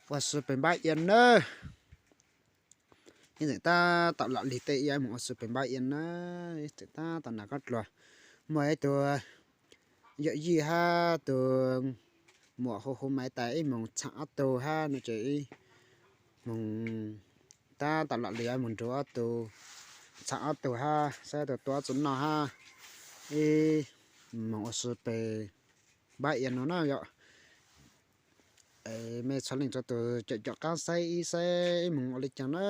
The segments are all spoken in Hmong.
Ua si pes npab ia nawb. Ib txwm tab tom lom lig tej ib yam moog ua si pes npab ia na. Ib txwm tab tom hnav khaub dluag. Muaj ib tug yawm yij hab tus muam hu hu Maiv tas ib moog txham ob tug hab no ces ib moog tab tom lom lig moog nrug ob tug, txham ob tug hab saib tus tua ob tug noj hab ib moog ua si pes npab ia no na yom. Mej txhua leej txhua tus caum caum qaab saib ib saib ib moog ua li caag na.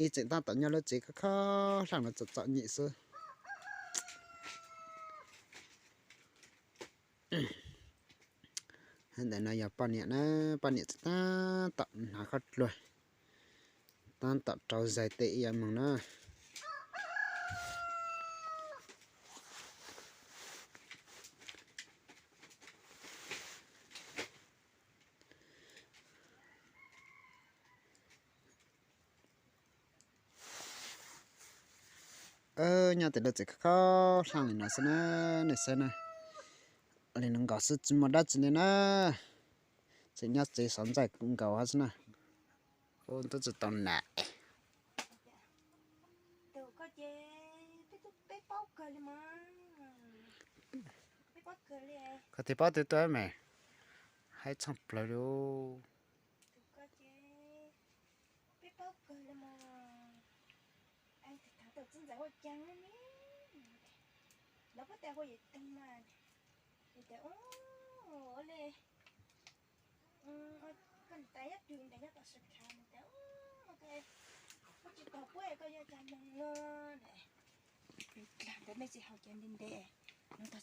Ib txwm tab tom nyob lub tsev khob khob hlaaj no txom txom nyem xwb. Ntawm no yog poj niam na, poj niam txwm tab tom hnav khaub dluag, tab tom rau zais tej ib yam moog na. Nyob tej lub tsev khob khob hlaaj li no xwb na, nej saib na. Li no nkaus xwb tsis muaj dab tsi li na. Tseem nyob tsev sov ntxaij nkaus hab xwb na. Ub, tub tsis tau nam. Koj tig paub twg tuaj me? Haib tshaj plawg li. Lawv puab tas hu yim tug mas, yim tas ua le, koj tas yog tug ntes nyob tom sab khav tas, koj tsis tau puab koj yog cas moog no ne. Dlaag ntawd mej tsis haus cov ntev ntev no.